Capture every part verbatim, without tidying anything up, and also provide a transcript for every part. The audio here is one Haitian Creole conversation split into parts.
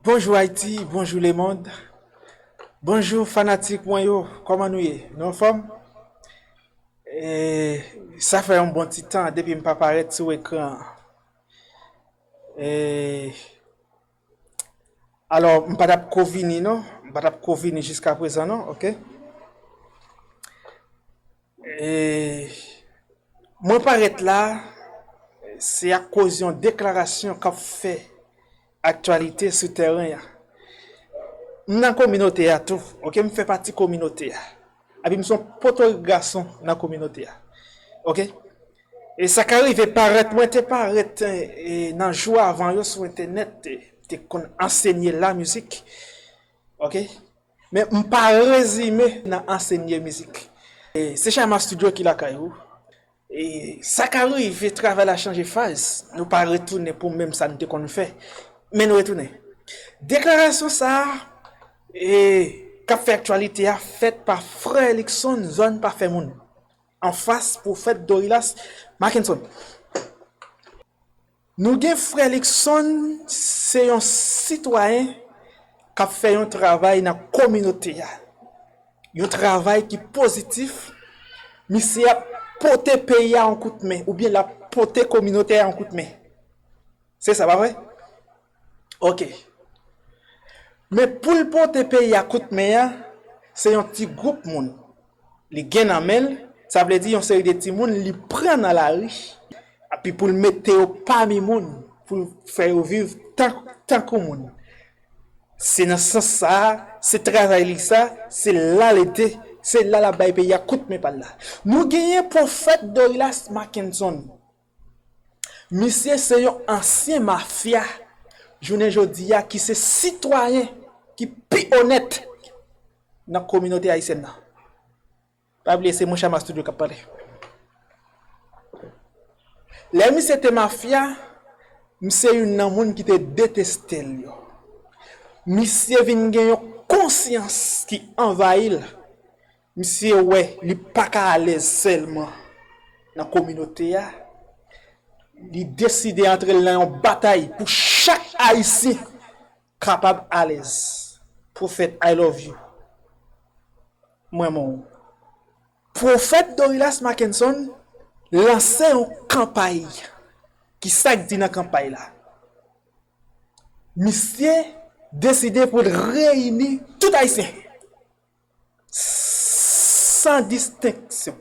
Bonjou Ayiti, bonjou lemonn. Bonjou fanatik mwen yo, kòman nou ye? Nou anfòm? E, sa fè yon bon ti tan depi m pa parèt sou ekran an. E, alò, m pa t ap ko vini non, m pa t ap ko vini jiska prezan non, oke? E, mwen parèt la, se akoz yon deklarasyon k ap fè aktyalite sou tèren an. M nan kominote a tou, oke, m fè pati kominote a. Epi m se yon potorik gason nan kominote a. Oke? E sa ka rive parèt, mwen te parèt, e, nan jou avan yo sou entènèt, te, te konn ansenye lamizik. Oke? Men m pa rezime nan ansenye mizik. E, se Chama Studio ki lakay ou. E, sa ka rive, travay la chanje faz. Nou pa retounen pou menm sa nou te konn fè. Men nou retounen. Deklarasyon sa a, e, k ap fè aktyalite a, fèt pa frè Luckson, zòn pa fè moun. Anfas Pwofèt Dorilas Mackenson. Nou gen frè Luckson, se yon sitwayen k ap fè yon travay nan kominote a. Yon travay ki pozitif. Misye ap pote peyi a yon kout men, oubyen l ap pote kominote a yon kout men. Se sa, pa vre? Oke. Men pou l pote peyi a kout men an, se yon ti gwoup moun li gen nan men l, sa vle di yon seri de timoun li pran nan lari, epi pou l mete yo pami moun, pou l fè yo viv tan, tankou moun. Se nan sans sa a, se travay li sa, se la l ede, se la l ap bay peyi a kout men pa l la. Nou genyen Pwofèt Dorilas Mackenson. Misye se yon ansyen mafya, jounen jodi a, ki se sitwayen ki pi onèt nan kominote ayisyèn nan. Pa bliye, se mwen Chama Studio k ap pale. Lè misye te mafya, m se youn nan moun ki te deteste l yo. Misye vin gen yon konsyans ki anvayi l. Misye wè li pa ka alèz sèlman nan kominote a. Li deside antre l nan yon batay pou chak Ayisyen kapab alèz. Pwofèt, I love you. M renmen w. Pwofèt Dorilas Mackenson lanse yon kanpay. Kisa k di nan kanpay la? Misye deside pou l reyini tout Ayisyen. San distenksyon.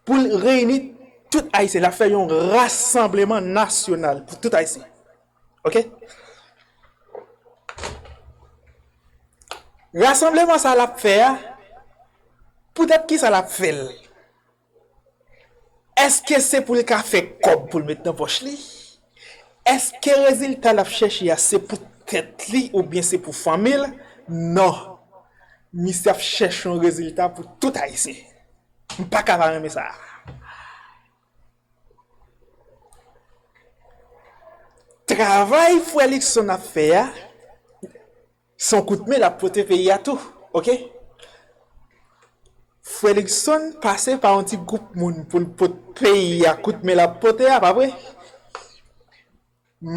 Pou l reyini tout Ayisyen. L ap fè yon rasanbleman nasyonal pou tout Ayisyen. Oke? Rasanbleman sa l ap fè a, poutèt kisa l ap fè l? Èske se pou l ka fè kòb pou l met nan pòch li? Èske rezilta l ap chèche a se pou tèt li oubyen se pou fanmi l? Non. Misye ap chèche yon rezilta pou tout Ayisyen. M pa ka pa renmen sa. Travay frè Luckson ap fè a, se yon kout men l ap pote peyi a tou, oke? Frè Luckson pase pa yon ti gwoup moun pou l pot peyi a kout men l ap pote a, pa vre?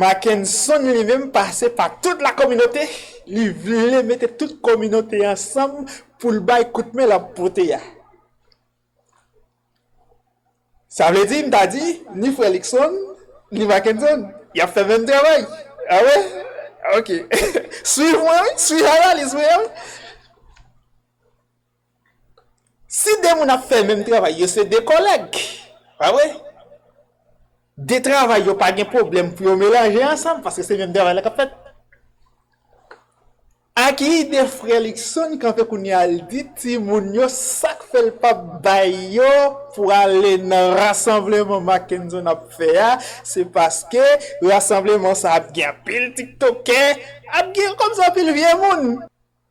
Mackenson li menm pase pa tout la kominote, li vle mete tout kominote ansanm pou l bay kout men l ap pote a. Sa vle di, m ta di, ni frè Luckson, ni Mackenson, y ap fè menm travay. A wi? Oke. Swiv mwen, wi. Swiv analiz mwen an. Si de moun ap fè menm travay, yo se de kòlèg. Pa vre? De travay yo pa gen pwoblèm pou yo melanje ansanm, paske se menm travay la k ap fèt. A ki ide frè Luckson kanpe kounye a, l di timoun yo sa k fè l p ap bay yo pou ale nan rasanbleman Mackenson ap fè a, se paske rasanbleman sa ap gen anpil tiktokè, ap gen kòmsi anpil vye moun.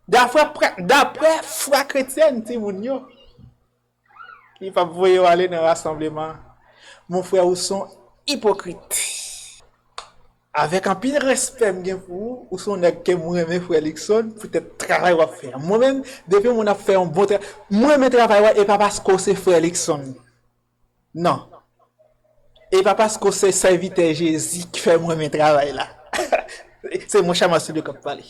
Daprè pra-, daprè fwa kretyèn timoun yo, li p ap voye yo ale nan rasanbleman. Mon frè, ou se yon ipokrit. Avèk anpil respè m gen pou ou, ou se yon nèg ke m renmen, frè Luckson, poutèt travay w ap fè a. Mwen menm, depi yon moun ap fè yon bon travay, mwen renmen travay w, e pa paske w se frè Luckson. Non. E pa paske w se sèvitè Jezi ki fè m renmen travay la. Se mwen Chama Studio k ap pale.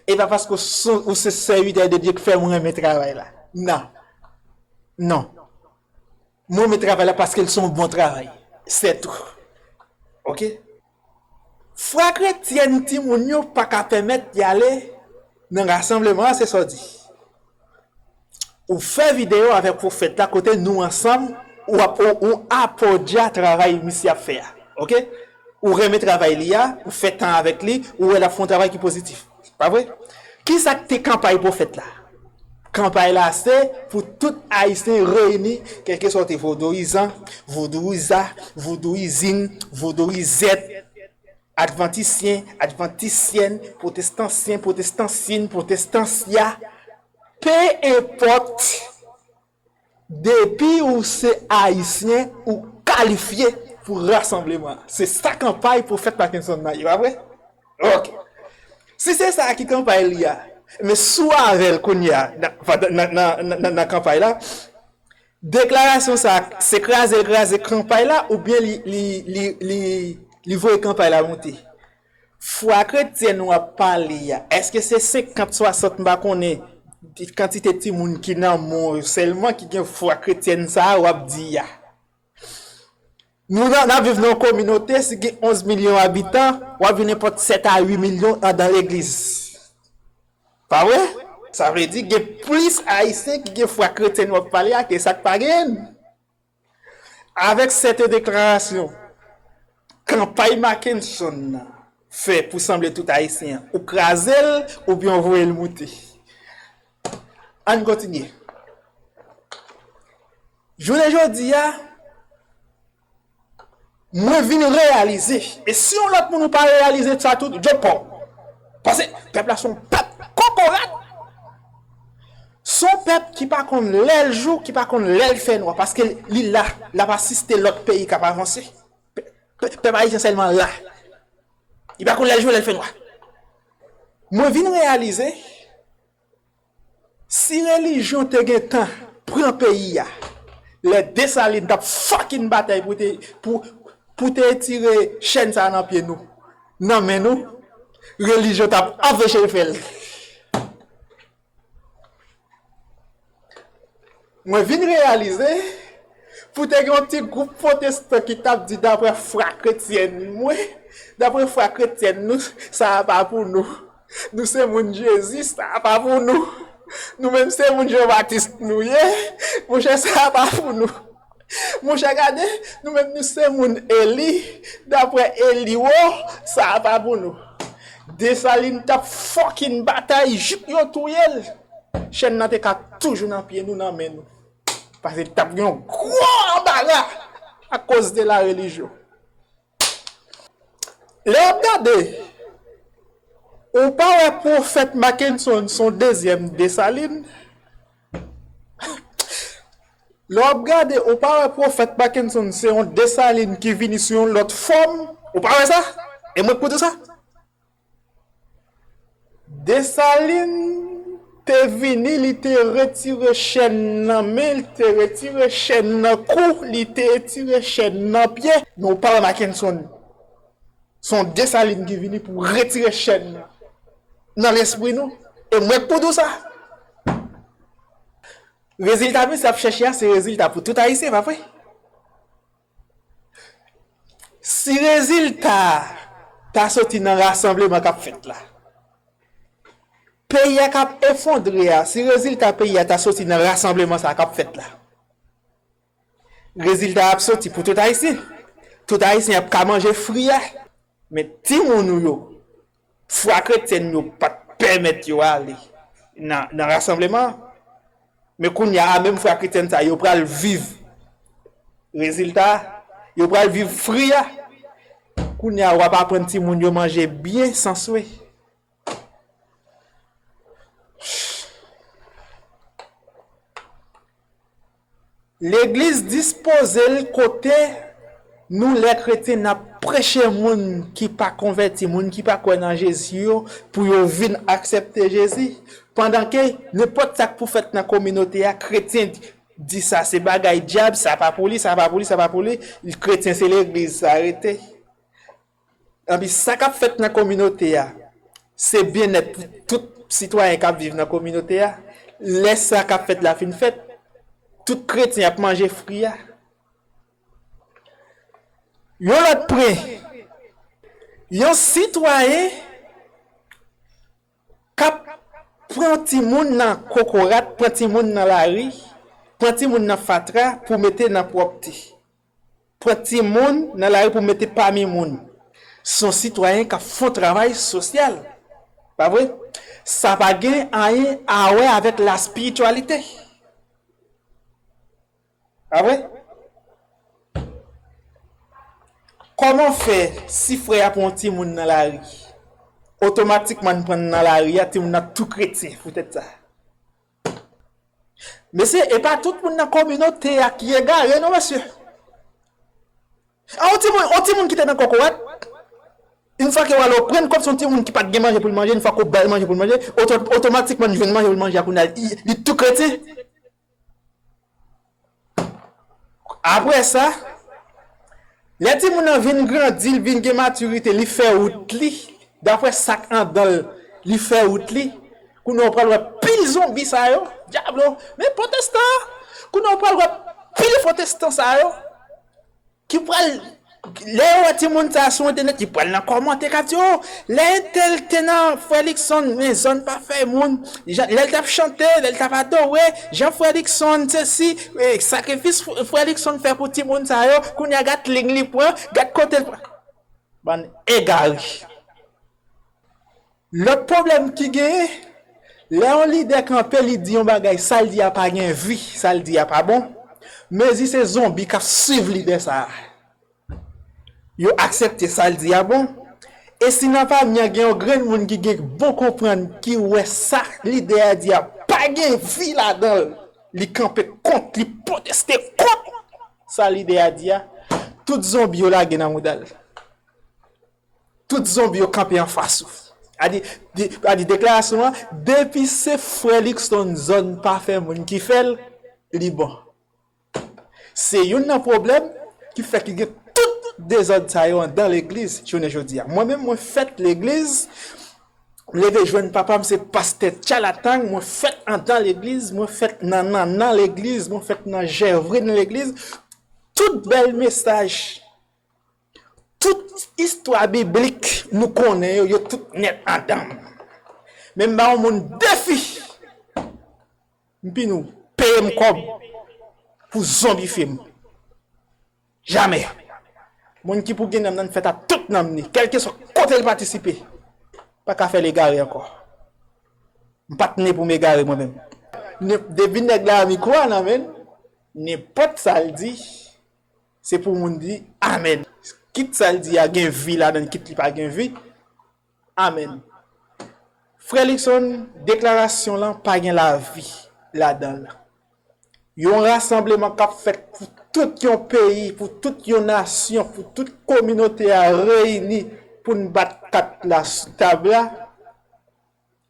E pa paske w se, ou se sèvitè de Dye k fè mwen renmen travay la. Non. Non. Mwen renmen travay la paske l se yon bon travay. Se tou. Oke? Fwa kretyen timoun yo pa ka pèmèt y ale nan rasanbleman an, se sa w di. Ou fè videyo avèk pwofèt la kote nou ansanm, ou ap, ou, ou apodya travay misye ap fè a. Oke? Ou renmen travay li a, ou fè tan avèk li, ou wè l ap fè yon travay ki pozitif. Pa vre? Kisa k te kanpay pwofèt la? Kanpay la se pou tout Ayisyen reyini, kèlkeswa w te vodouyizan, vodouyizan, vodouyizin, vodouyizèt, advantisyen, advantisyèn, pwotestansyèn, pwotestansyèn, pwotestansyèn, pe enpòt, depi ou se Ayisyen, ou kalifye pou rasanbleman an. Se sa kanpay pwofèt Mackenson nan ye, pa vre? Oke. Si se sa ki kanpay li a, men si w avè l kounye a, nan, nan, nan, nan, nan kanpay la, deklarasyon sa a, se kraze l kraze kanpay la, oubyen li, li, li, li, li voye kanpay la monte? Fwa kretyèn w ap pale a, èske se senkant, swasant, m pa konnen, kantite timoun ki nan men w sèlman ki gen fwa kretyèn sa a w ap di a? Nou nan, n ap viv nan yon kominote, si gen onz milyon abitan, w ap jwenn nenpòt sèt a uit milyon andan legliz. Pa vre? Sa vle di gen plis Ayisyen ki gen fwa kretyèn w ap pale a ke sa k pa genyen. Avèk sète deklarasyon, kanpay Mackenson nan fè pou sanble tout Ayisyen an, ou kraze l oubyen w voye l moute. Ann kontinye. Jounen jodi a, mwen vin reyalize, e si yon lòt moun ou pa reyalize sa tou, djòb pa w. Paske pèp la se yon pèp kokorat. Se yon pèp ki pa konn lè l jou, ki pa konn lè l fè nwa, paske li la, l ap asiste lòt peyi k ap avanse. Pe-, pe-, pèp ayisyen sèlman la. Li pa konn lè l jou, lè l fè nwa. Mwen vin reyalize, si relijyon te gen tan pran peyi a, lè Desalin t ap fucking batay pou te, pou, pou te retire chèn sa a nan pye nou, nan men nou, relijyon t ap anpeche l fè l. Mwen vin reyalize, pou te gen yon ti gwoup pwotestan ki t ap di, daprè fwa kretyèn mwen, daprè fwa kretyèn nou, sa a pa pou nou. Nou se moun Jezi, sa a pa pou nou. Nou menm se moun Jan Batis nou ye, monchè, sa a pa pou nou. Monchè, gade, nou menm nou se moun Eli, daprè Eli wo, sa a pa pou nou. Desalin t ap fucking batay jouk yo touye l. Chèn nan te ka toujou nan pye nou, nan men nou. Paske t ap gen yon gwo anbara akoz de la relijyon. Lè w ap gade, ou pa wè pwofèt Mackenson se yon dezyèm Desalin? Lè w ap gade, ou pa wè pwofèt Mackenson se yon Desalin ki vini sou yon lòt fòm? Ou pa wè sa? E mwen k pou di w sa? Desalin te vini, li te retire chèn nan men, li te retire chèn nan kou, li te retire chèn nan pye. Men w pa wè Mackenson. Se yon Desalin ki vini pou retire chèn nan, nan lespri nou. E mwen k pou di w sa. Rezilta misye ap chèche a, se rezilta pou tout Ayisyen, pa vre? Si rezilta a ta soti nan rasanbleman k ap fèt la, peyi a k ap efondre a, si rezilta peyi a ta soti nan rasanbleman sa a k ap fèt la, rezilta a ap soti pou tout Ayisyen. Tout Ayisyen ap ka manje fri a. Men timoun ou yo, fwa kretyèn yo pa t pèmèt yo ale nan, nan rasanbleman an. Men kounye a, menm fwa kretyèn sa yo pral viv rezilta a, yo pral viv fri a. Kounye a, w ap aprann timoun yo manje byen san swe. Legliz dispoze l kote nou, lè kretyen, n ap preche moun ki pa konvèti, moun ki pa kwè nan Jezi yo, pou yo vin aksepte Jezi. Pandan ke nenpòt sa k pou fèt nan kominote a, kretyen di sa se bagay dyab, sa pa pou li, sa pa pou li, sa pa pou li, kretyen se legliz, sa rete. Epi sa k ap fèt nan kominote a, Se byennèt pou tout sitwayen k ap viv nan kominote a. Lè sa k ap fèt la fin fèt, tout kretyen ap manje fri a. Yon lòt pwen, yon sitwayen k ap pran timoun nan kokorat, pran timoun nan lari, pran timoun nan fatra pou mete nan pwòpte. Pran timoun nan lari pou mete pami moun. Se yon sitwayen k ap fè yon travay sosyal. Pa vre? Sa pa gen anyen a wè avèk la spirityalite. Pa vre? Kòman fè si frè a pran yon timoun nan lari, otomatikman n pran nan lari a, timoun nan tou kretyen poutèt sa? Mesye, e pa tout moun nan kominote a ki egare non, mesye. A, yon timoun, yon timoun ki te nan kokorat, yon fwa ke w ale w pran l kòm se yon timoun ki pa t gen manje pou l manje, yon fwa ke w ba l manje pou l manje, oto-, otomatikman l jwenn manje pou l manje a kounye a, li, li tou kretyen. Apre sa, lè timoun nan vin grandi, li vin gen matirite, li fè wout li, daprè sa k andan l, li fè wout li. Kounye a w pral wè pil zonbi sa yo. Dyablo, men pwotestan! Kounye a w pral wè pil pwotestan sa yo ki pral, lè yo wè timoun sa sou entènèt, li pral nan kòmantè k ap di, "O, lè entèl te nan Frè Luckson, men zòn pa fè moun, jan, lè l t ap chante, lè l t ap adore, jan Frè Luckson, sesi, e, sakrifis Frè Luckson fè pou timoun sa yo, kounye a gad liy li pran, gad kote l pran." Bann egare. Lòt pwoblèm ki genyen, lè yon lidè kanpe, li di yon bagay, sa l di a pa gen vi, sa l di a pa bon. Mezi se zonbi k ap swiv lidè sa a. Yo aksepte sa l di a bon. E si nan pami an gen yon grenn moun ki gen bon konprann, ki wè sa lidè a di a pa gen vi ladan l, li kanpe kont, li pwoteste kont sa lidè a di a, tout zonbi yo lage nan mouda l. Tout zonbi yo kanpe anfas ou. A di, di, a di deklarasyon an, depi se Frè Luckson zòn pa fè moun ki fè l, li bon. Se youn nan pwoblèm ki fè ki gen tout dezòd sa yo anndan legliz jounen jodi a. Mwen menm, mwen fèt legliz, m leve jwenn papa m se pastè Tchalatang, mwen fèt anndan legliz, mwen fèt nan nannan legliz, mwen fèt nan jèvrin legliz. Tout bèl mesaj, tout istwa biblik nou konnen yo, yo tout nèt anndan m. Men m ba yon moun defi, m pini w peye m kòb pou zonbifye m. Jamè. Moun ki pou gen nanm nan fèt ak tout nanm ni, kèlkeswa kote l patisipe, pa ka fè l egare ankò. M pa t ne pou m egare mwen menm. Ne-, depi nèg la mikwo a nan men l, nenpòt sa l di, se pou moun di amèn. Kit sa l di a gen vi ladan l, kit li pa gen vi, amèn. Frè Luckson, deklarasyon lan pa gen lavi ladan l. Yon rasanbleman k ap fèt pou tout yon peyi, pou tout yon nasyon, pou tout kominote a reyini pou n bat kat la sou tab la,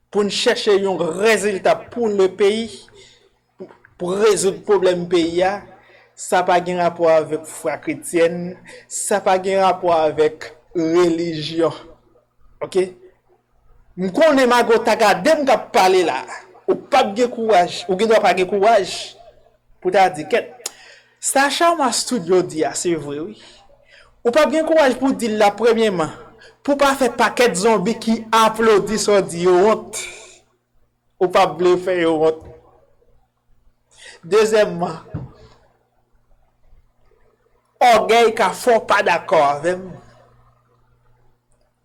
pou n chèche yon rezilta pou le peyi, pou, pou rezoud pwoblèm peyi a, sa pa gen rapò avèk fwa kretyèn, sa pa gen rapò avèk relijyon. Oke? M konnen mago ta gade m k ap pale la. Ou p ap gen kouraj, ou gen dwa pa gen kouraj pou ta di, kèt, sa Sharma Studio di a, se vre, wi. Ou p ap gen kouraj pou di l la, premyeman, pou pa fè pakèt zonbi ki aplodi sa w di yo wont. Ou p ap vle fè yo wont. Dezyèmman, ògèy ka fè w pa dakò avè m.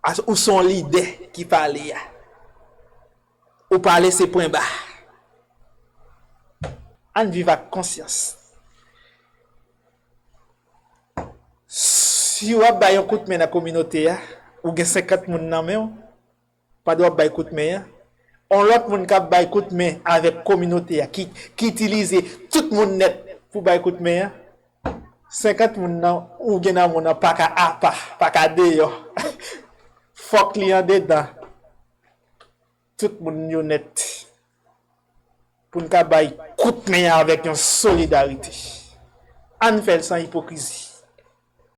As-, ou se yon lidè ki pale a. Ou pale se pwen ba. Ann viv ak konsyans. Si w ap bay yon kout men nan kominote a, ou gen senkant moun nan men w, pa dwe ap bay kout men an. On lòt moun k ap bay kout men avèk kominote a, ki, ki itilize tout moun nèt pou bay kout men an. Senkant moun nan, ou gen nan moun nan pa ka apa, pa ka deyò. Fòk li andedan. Tout moun yo nèt. Pou n ka bay kout men an avèk yon solidarite. Ann fè l san ipokrizi.